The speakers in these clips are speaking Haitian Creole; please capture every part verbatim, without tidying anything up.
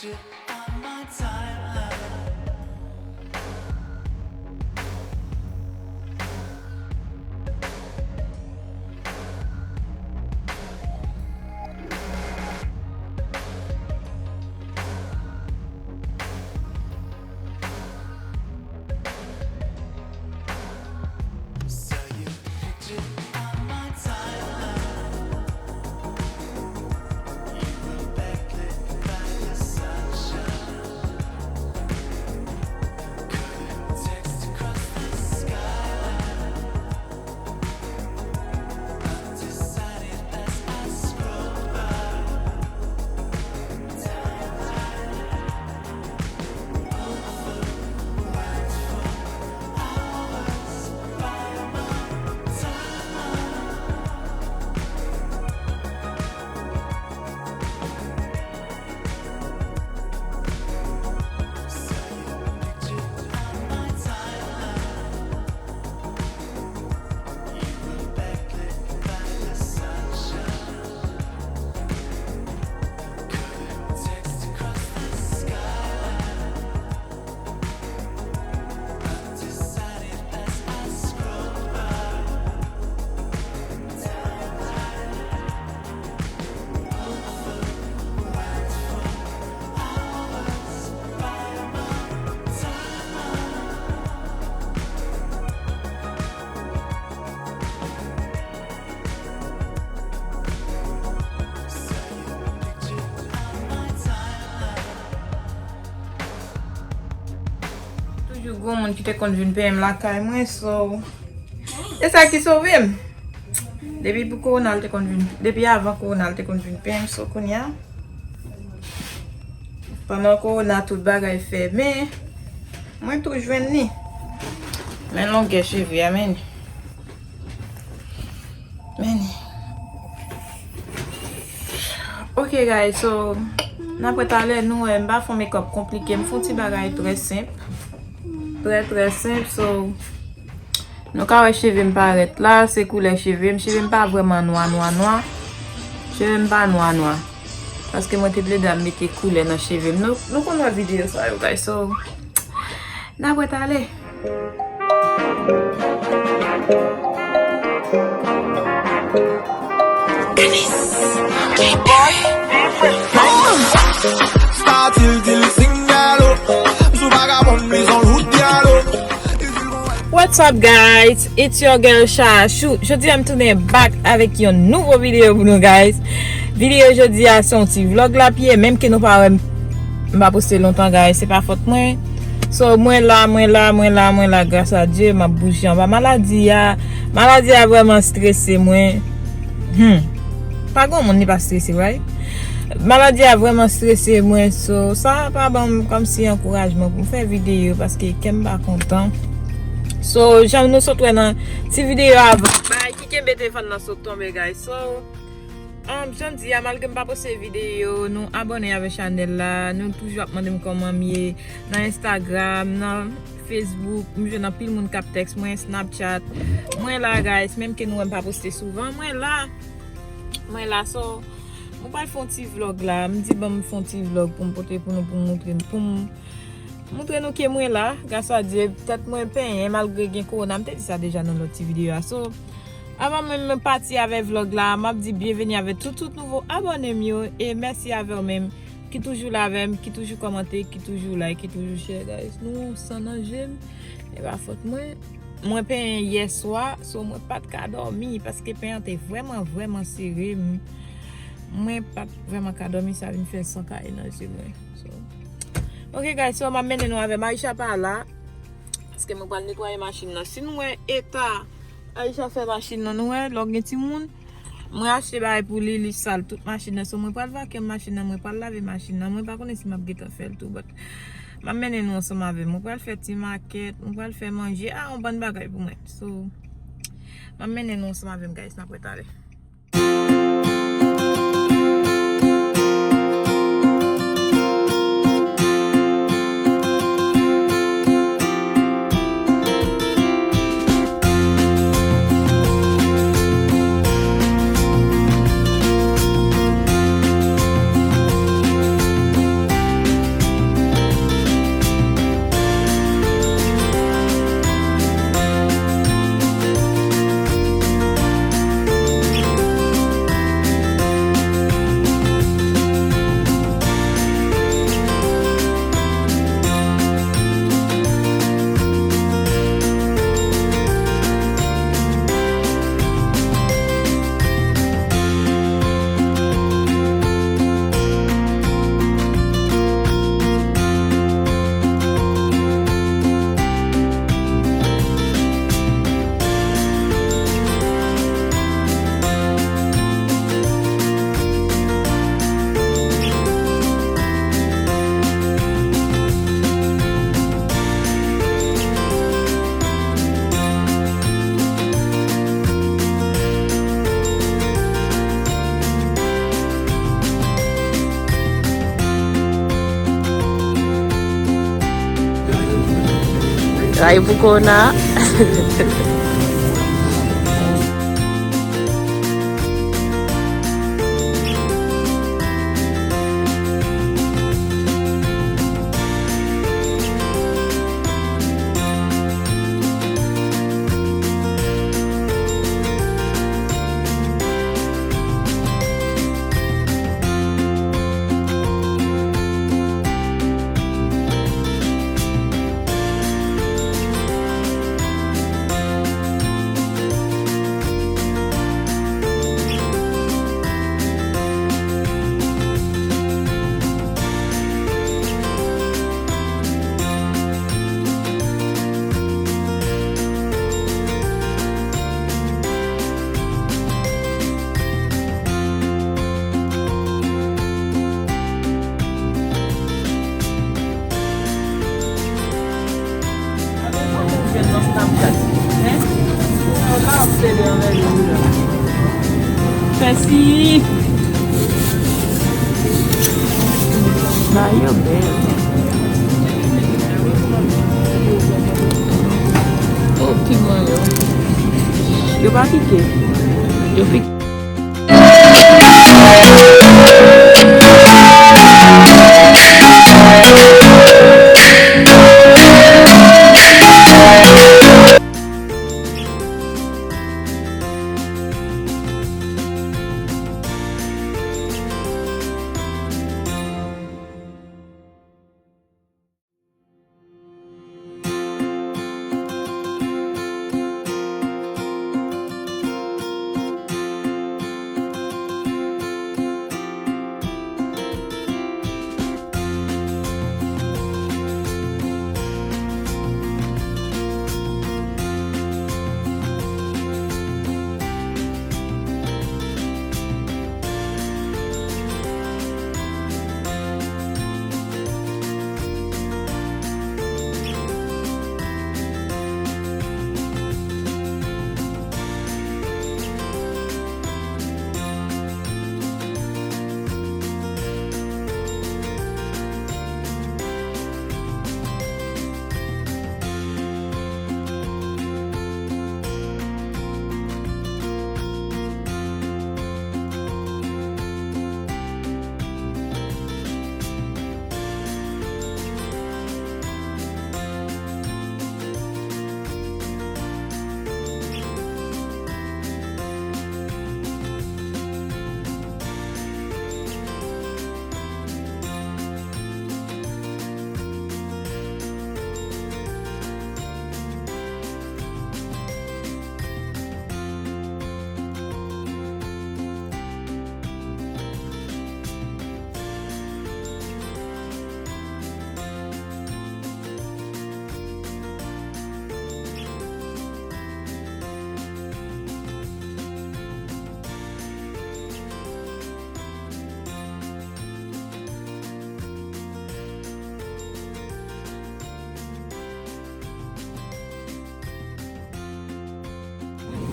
Toujou gon moun ki te konn vin penyen m lakay mwen, so e sa ki sove m. Depi pou kowona l te konn vin, depi avan kowona l te konn vin penyen m, so kounye a, pandan kowona tout bagay fèmen, mwen tou jwenn li. Men longè cheve a, men. Men. Ok, guys, so, n ap wè talè, nou wè, m pa fè makeup konplike, m fè yon ti bagay trè senp. Trè, trè senp, so, nou ka wè cheve m parèt la, se koulè cheve m. Cheve m pa vrèman nwa, nwa, nwa. Cheve m pa nwa, nwa. Paske mwen te plede ap mete koulè nan cheve m. Nou, nou konn wè videyo sa yo, guys, so, n ap wè talè. What's up, guys? It's your girl Shashu. Jodi a m tounen back avèk yon nouvo videyo pou nou, guys. Videyo jodi a se yon ti vlog la pye, menm ke nou pa wè m, m pa poste lontan, guys, se pa fòt mwen. So, mwen la, mwen la, mwen la, mwen la, gras a Dye, m ap bouje anba maladi a. Maladi a vrèman strese mwen. Hmm. Pa gen moun li pa strese, right? Maladi a vrèman strese mwen, so, sa pa ban m kòmsi ankourajman pou m fè videyo, paske kè m pa kontan. So, jan nou sot wè nan ti videyo avan, bay ki kenbe telefòn nan sot tonbe, guys. So, Um, jan di a, malgre m pa poste videyo, nou abòne avè chanèl la, nou toujou ap mande m kòman m ye nan Instagram, nan Facebook, m jwenn anpil moun k ap tèks mwen, Snapchat. Mwen la, guys, menm ke nou wè m pa poste souvan, mwen la. Mwen la, so, mwen pral fè yon ti vlog la, m di ban m fè yon ti vlog pou m pote pou nou, pou m montre, pou m montre nou ke mwen la, gras a Dye, tèt mwen penyen, malgre gen kowona, m te di sa deja nan lòt ti videyo a. So, avan menm mwen pati avè vlog la, m ap di byenveni avè tout, tout nouvo abòne m yo, e mèsi avè w menm, ki toujou la avè m, ki toujou kòmante, ki toujou like, ki toujou share, guys. Nou san nan je m, e pa fòt mwen. Mwen penyen yè swa, so mwen pa t ka dòmi, paske penyen an te vrèman, vrèman sere m. Mwen pa t vrèman ka dòmi, sa vin fè san kaye nan je mwen. So, ok, guys, so m ap mennen nou avè m. Aisha pa la, paske mwen pral netwaye machin nan. Si nou wè eta Aisha fè machin nan, nou wè, lè w gen timoun, mwen achte bagay pou li, li sal tout machin nan. So, mwen pral vakyèm machin nan, mwen pral lave machin nan. Mwen pa konnen si m ap gentan fè l tou, but m ap mennen nou ansanm avè m. Mwen pral fè ti makèt, mwen pral fè manje, a, yon bann bagay pou mwen. So, m ap mennen nou ansanm avè m, guys, n ap wè talè. Sa e pou kowona. Fè si. Ba yo bèl. Oh, pigman yo. Yo pa pike. Yo pike.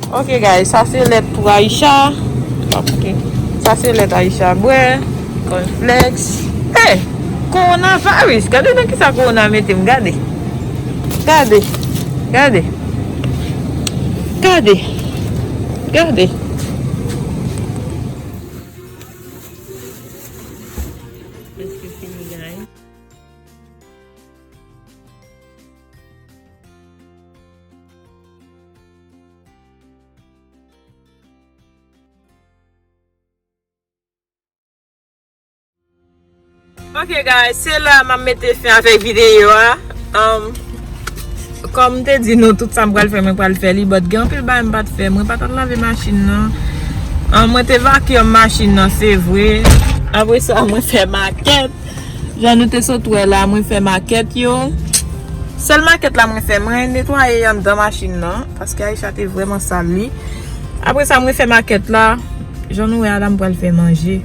Ok, guys, sa se lèt pou Aisha. Sa se lèt Aisha bwè. Cornflakes. Hey! Coronavirus! Gade nan kisa corona mete m. Gade. Gade. Gade. Gade. Gade. Prèske fini, guys. Ok, guys, se la m ap mete fen avèk videyo a. Um, kòm m te di nou, tout sa m pral fè, mwen pral fè li, but gen anpil bagay m pa t fè. Mwen pa t al lave machin nan. Um, mwen te vacuum machin nan, se vre. Apre sa, mwen fè makèt. Jan nou te sot wè la, mwen fè makèt yo. Sèl makèt la mwen fè, mwen netwaye anndan machin nan, paske Aisha te vrèman sal li. Apre sa, mwen fè makèt la. Jan nou wè a la, m pral fè manje.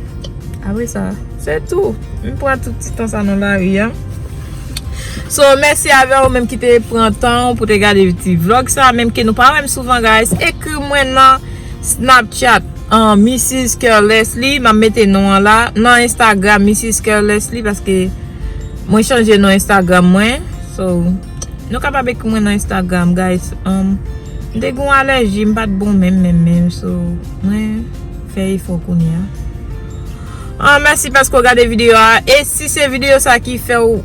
Apre sa, se tou. M pran tout ti tan sa nan lari a. So, mèsi avè ou menm ki te pran tan pou te gade ti vlog sa, menm ke nou pa wè m souvan, guys. Ekri mwen nan Snapchat, an, Missis Carelessly, m ap mete non an la. Nan Instagram, Missis Carelessly, paske mwen chanje non Instagram mwen. So, Nou kapab ekri mwen nan Instagram, guys. Um, m te gen yon alèji, m pa t bon menm, menm, menm. So, mwen fè efò kounye a. Ah, mèsi paske w gade videyo a. E si se videyo sa ki fè w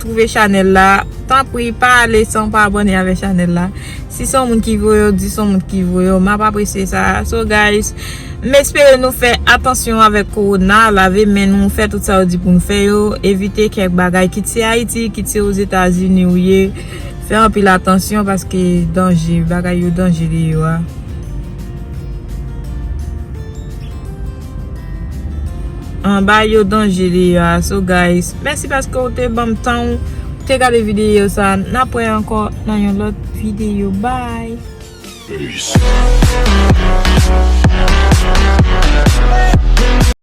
twouve chanèl la, tanpri pa ale san w pa abòne avè chanèl la. Si se yon moun ki voye w, di se yon moun ki voye w. M ap apresye sa. So, guys, m espere nou fè atansyon avèk kowona, lave men nou, fè tout sa yo di pou nou fè yo, evite kèk bagay, kit se Ayiti, kit se Ozetazini ou ye, fè anpil atansyon paske danje, bagay yo danje deyò a. Anba yo danje deyò a. So, guys, mèsi paske w te ban m tan w, w te gade videyo sa. N ap wè ankò nan yon lòt videyo. Bye! Peace.